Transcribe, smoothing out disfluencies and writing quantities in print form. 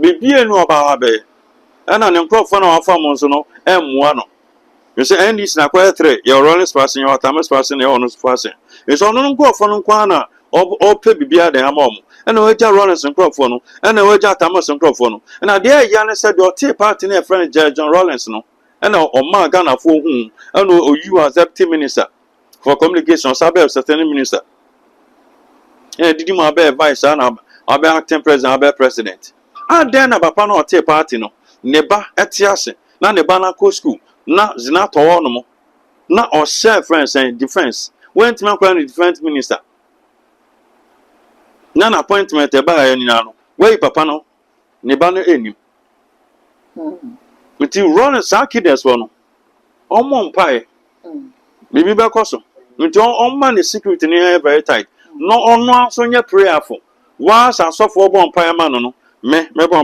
Bibie no ɔba hɔ abɛyɛ, ɛna ne nkurɔfoɔ na wafa mo nso no ɛmmoa no. Nso NDC na akɔyɛ three: yɛ Rawlings faction, yɛ Atta Mills faction, yɛ ɔno faction. Nso ɔno no nkurɔfoɔ no nko ara na ɔpɛ biribi adan ama ɔmo, ɛna wɔagya Rawlings nkurɔfoɔ no, ɛna wɔagya Atta Mills nkurɔfoɔ no. Ɛna deɛ ɛyɛ ne sɛ deɛ ɔtee party no, yɛfrɛ no Jerry John Rawlings no, ɛna ɔmaa Ghanafoɔ hu, ɛna oyi wɔ as deputy minister for communication, ɔsan bɛyɛ sustaining minister, ɛna didi mu abɛyɛ vice, ɛna abɛyɛ acting president, abɛyɛ president. Adan na papa no ɔtee party no, ne ba ɛte ase na ne ba no akɔ school na Zanetor hɔ nom na ɔhyɛ friends sɛn defence, wɔntumi akɔyɛ no defence minister na na appointment ɛbaa yɛ nyinaa no, wɔyi papa no ne ba no anim. Nti run saa kidness wɔ no, ɔmmɔ mpaeɛ, biribi bɛkɔ so. Nti ɔmma ne security no yɛ very tight na ɔno nso nyɛ prayerful. Waasa asɔfoɔ bɔ mpaeɛ ma no, me mɛbɔ.